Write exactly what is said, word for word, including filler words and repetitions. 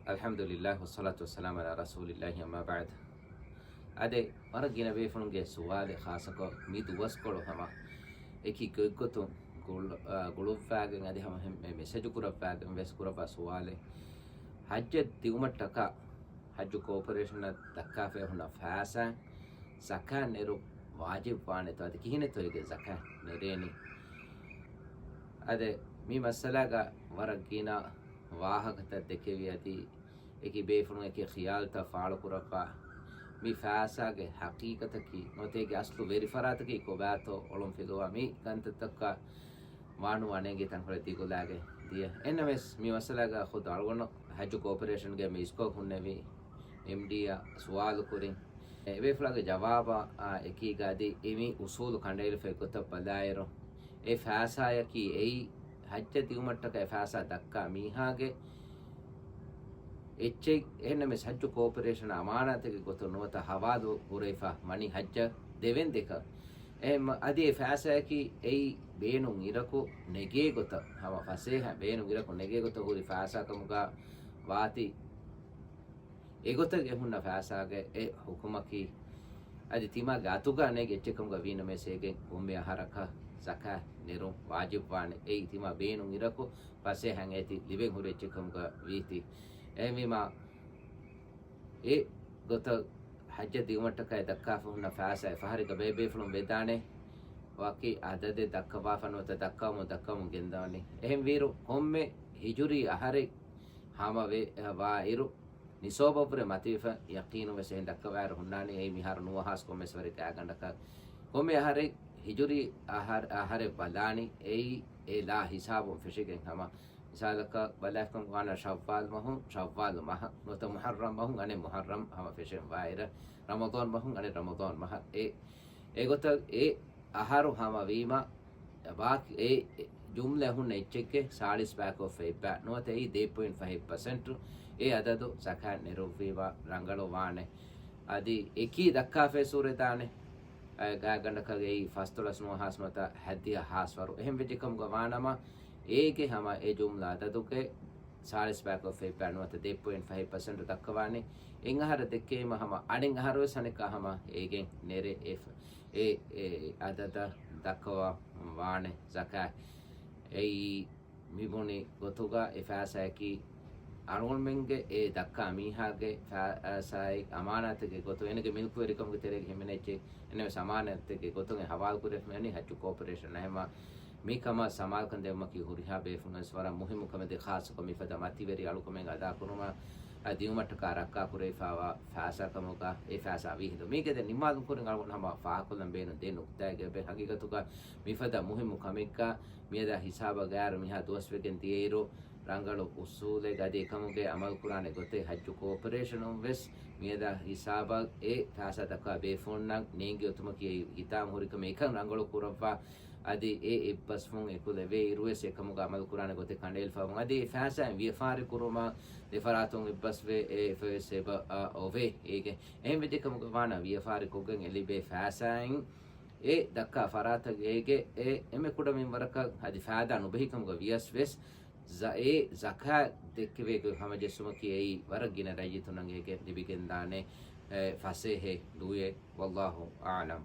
އަލްޙަމްދުލިއްލާހި ވައްޞަލާތު ވައްސަލާމު ޢަލާ ރަސޫލިއްލާހި އައްމާ ބަޢްދު. އާދެ، ވަރަށް ގިނަ ބޭފުޅުންގެ ސުވާލެއް، ޚާއްޞަކޮށް މި ދުވަސްކޮޅު ހަމަ އެކި ގޮތްގޮތުން ގުޅު-، އާ، ގުޅުއްވާގެން އަދި ހަމަ އެހެން މެ-، މެސެޖު ކުރައްވާގެން ވެސް ކުރައްވާ ސުވާލެއް، ޙައްޖަށް ދިއުމަށްޓަކާ ޙައްޖު ކޯޕަރޭޝަނަށް ދައްކާފައި ހުންނަ ފައިސާ ޒަކާތް ނެރުން ވާޖިބު ވާނެތޯ؟ އަދި ކިހިނެއްތޯ އޭގެ ޒަކާތް ނެރޭނީ؟ އާދެ، މި މައްސަލާގަ ވަރަށް ގިނަ ވާހަކަތައް ދެކެވި އަދި އެކި ބޭފުޅުން އެކި ޚިޔާލުތައް ފާޅުކުރައްވާ، މި ފައިސާގެ ޙަޤީޤަތަކީ ނުވަތަ އޭގެ އަސްލު ވެރިފަރާތަކީ ކޮބާތޯ އޮޅުން ފިލުވާ މި ކަންތައްތަކަށް ވާނުވާ ނޭނގި ތަންކޮޅެއް ދިގުލާގެ ދިޔަ. އެންނަމެސް މި މައްސަލާގަ ޚުދު އަޅުގަނޑު ޙައްޖު ކޯޕަރޭޝަންގެ މި އިސްކޮށް ހުންނެވި އެމްޑީއަށް ސުވާލު ކުރިން، އެ ބޭފުޅާގެ ޖަވާބާ އެކީގަ އަދި އެ މި އުސޫލު ކަނޑައެޅިފައި ގޮތަށް ބަލާއިރު، އެ ފައިސާއަކީ އެއީ ޙައްޖަށް ދިއުމަށްޓަކައި ފައިސާ ދައްކާ މީހާގެ އެއްޗެއް، އެހެންނަމެސް ޙައްޖު ކޯޕަރޭޝަނަށް އަމާނާތެއްގެ ގޮތުން ނުވަތަ ޙަވާލު ކުރެވިފަ ވަނީ ޙައްޖަށް ދެވެން ދެކަށް. އެ މަ-، އަދި އެ ފައިސާއަކީ އެއީ ބޭނުން އިރަކު ނެގޭ ގޮތަށް، ހަމަ ފަސޭހަ ބޭނުން އިރަކު ނެގޭ ގޮތަށް ހުރި ފައިސާ ކަމުގަ ވާތީ، އެގޮތަށް އެ ހުންނަ ފައިސާގެ އެ ޙުކުމަކީ، އަދި ތިމާގެ އަތުގަ ނޭނގި އެއްޗެއް ކަމުގަ ވީނަމަވެސް އޭގެން ކޮންމެ އަހަރަކަށް ޒަކާތް ނެރުން ވާޖިބު ވާނެ. އެއީ ތިމާ ބޭނުން އިރަކު ފަސޭހައިން އޭތި ލިބެން ހުރި އެއްޗެއް ކަމުގަ ވީތީ. އެހެންވީމާ، އެ ގޮތަށް ޙައްޖަށް ދިއުމަށްޓަކައި ދައްކާފަ ހުންނަ ފައިސާ އެ ފަހަރެއްގަ ބޭބޭފުޅުން ވެދާނެ ވަކި އަދަދެއް ދައްކަވާފަ ނުވަތަ ދައްކަވަމުން ދައްކަވަމުން ގެންދަވަނީ. އެހެންވީއިރު ކޮންމެ ހިޖުރީ އަހަރެއް ހަމަ ވެ-، ވާއިރު، ނިސޯބަށްވުރެ މަތިވެފަ ޔަޤީނުން ވެސް އެހެން ދައްކަވާއިރު ހުންނާނީ، އެއީ މިހާރު ނުވަހާސް ކޮންމެސް ވަރެއްގެ ގާތްގަނޑަކަށް. ކޮންމެ އަހަރެއް ހިޖުރީ އަހަރެއް، އަހަރެއް ބަލާނީ، އެއީ އެ ލާ ހިސާބުން ފެށިގެން ހަމަ. މިސާލަކަށް ބަލާފަ ވާނަ ޝައްވާލް މަހުން ޝައްވާލް މަހަށް، ނުވަތަ މުޙައްރަމް މަހުން އަނެއް މުޙައްރަމް ހަމަ ފެށެން ވާއިރަށް، ރަމަޟާން މަހުން އަނެއް ރަމަޟާން މަހަށް. އެ، އެގޮތަށް އެ އަހަރު ހަމަވީމަ، ބާކީ އެ ޖުމްލަ ހުންނަ އެއްޗެއްގެ ސާޅީސް ބައިކޮށްފަ އެއްބައި ނުވަތަ އެއީ ދޭއް ޕޮއިންޓް ފަހެއް ޕަސެންޓު އެ އަދަދު ޒަކާތް ނެރުއްވީމަ ރަނގަޅު ވާނެ. އަދި އެކީ ދައްކާފައި ސޫރަތް ދާނެ. އަ، ގާތްގަނޑަކަށް އެއީ ފަސްދޮޅަސް ނުވަހާސް ނުވަތަ ހަތްދިހަ ހާސް ވަރު. އެހެން ވެއްޖެ ކަމުގަ ވާނަމަ، އޭގެ ހަމަ އެ ޖުމްލަ އަދަދުގެ ސާޅީސް ބައިކޮށްފަ އެއްބައި ނުވަތަ ދޭއް ޕޮއިންޓް ފަހެއް ޕަސެންޓު ދައްކަވާނެ. އެއް އަހަރަށް ދެއްކެވީމަ ހަމަ އަނެއް އަހަރު ވެސް އަނެއްކާ ހަމަ އޭގެން ނެރެ އެ، އެ، އެ އަދަދަށް ދައްކަވާ ވާނެ ޒަކާތް. އެއީ މިބުނި ގޮތުގަ އެ ފައިސާއަކީ އަޅުގަނޑުމެންގެ އެ ދައްކާ މީހާގެ ފައިސާއެއް އަމާނާތެއްގެ ގޮތު އޭނަގެ މިލްކުވެރިކަމުގެ ތެރޭގަ ހިމެނޭ އެއްޗެއް. އެންނަމެސް އަމާނާތެއްގެ ގޮތުން އެ ހަވާލު ކުރެވިފަ މިވަނީ ޙައްޖު ކޯޕަރޭޝަނަށް. އެހެންވީމަ މިކަމަށް ސަމާލުކަން ދެއްވުމަކީ ހުރިހާ ބޭފުޅުންވެސް ވަރަށް މުހިއްމު ކަމެއް. ދެން ޚާއްޞަކޮށް މިފަދަ މަތިވެރި އަޅުކަމެއް އަދާކުރުމަށް އަ، ދިއުމަށްޓަކާ ރައްކާކުރެވިފައިވާ ފައިސާ ކަމުގަ އެ ފައިސާ ވީހިނދު. މީގެ ދެން ނިންމާލުމުގެ ކުރިން އަޅުގަނޑު ހަމަ ފާހަގަކޮށްލަން ބޭނުން ދެ ނުކުތާއެއްގަ އެބަ ހަގީގަތުގަ މިފަދަ މުހިއްމު ކަމެއްގަ މިއަދާ ހިސާބަށް ގާތް މިހާ ދުވަސްވެގެން ދިޔައިރު، ރަނގަޅު އުސޫލެއް އަދި އެކަމުގެ އަމަލުކުރާނެ ގޮތެއް ޙައްޖު ކޯޕަރޭޝަނުން ވެސް މިއަދާ ހިސާބަށް އެ ފައިސާ ދައްކާ ބޭފުޅުންނަށް ނޭނގި އޮތުމަކީ އެއީ ހިތާމަ ހުރި ކަމެއް. އެކަން ރަނގަޅު ކުރައްވާ އަދި އެ އެއްބަސްވުން އެކުލެވޭ އިރުވެސް އެކަމުގަ އަމަލުކުރާނެ ގޮތެއް ކަނޑައެޅިފައިވުން. އަދި އެ ފައިސާއިން ވިޔަފާރި ކުރުމަށް ދެފަރާތުން އެއްބަސްވެ އެ އެއްފައިވެސް އެބަ، އަ، އޮވޭ. އޭގެ އެހެން ވެއްޖެ ކަމުގަ ވާނަ ވިޔަފާރި ކޮށްގެން އެ ލިބޭ ފައިސާއިން އެ ދައްކާ ފަރާތަށް އޭގެ އެ އެންމެ ކުޑަ މިންވަރަކަށް އަދި ފައިދާ ނުބެހި ކަމުގަ ވިޔަސް ވެސް ޒަ-، އެ ޒަކާތް ދެއްކެވޭ ގޮތް ހަމަޖެއްސުމަކީ އެއީ ވަރަށް ގިނަ ރައްޔިތުންނަށް އޭގެ ލިބިގެންދާނެ، އެ، ފަސޭހަ ލުޔެއް. ވައްލާހު އަޢްލަމް.